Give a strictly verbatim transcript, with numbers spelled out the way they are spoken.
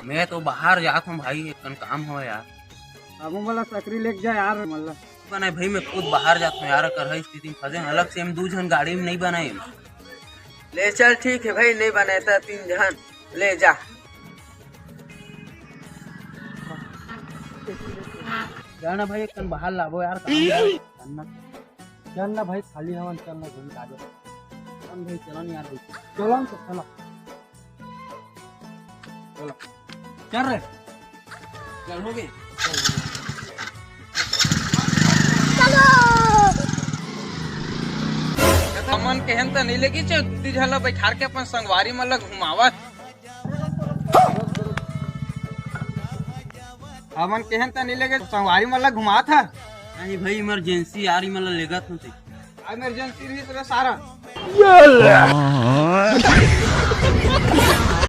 मैं तो बाहर जात हूँ भाई, एक कन काम हो यार। अब मोला सकरी लेके जा यार, मल्ला। बनाए भाई, मैं खुद बाहर जात हूँ यार, कर है स्थिति में फंसे हैं। अलग से हम दू झन गाड़ी में नहीं बनाए। ले चल, ठीक है भाई, नहीं बनाए तो तीन झन ले जा। जाना भाई, एक कन बाहर लाबो यार, काम है। चल ना, चल ना भाई, खाली हवन, चल ना, घूम के आ जाओ। चल भाई, चलो ना यार भाई। चलो ना, चलो। चलो। चल रे। चल, हो गए। हमन केहन त नहीं लेगी, चल, दू झन ला बैठार के अपन संगवारी मन ला घुमावत। हमन केहन त नहीं लेगे, संगवारी मन ला घुमात ह। नहीं भाई, इमरजेंसी यार, इमन ला लेगत होते। इमरजेंसी रही तो सारा।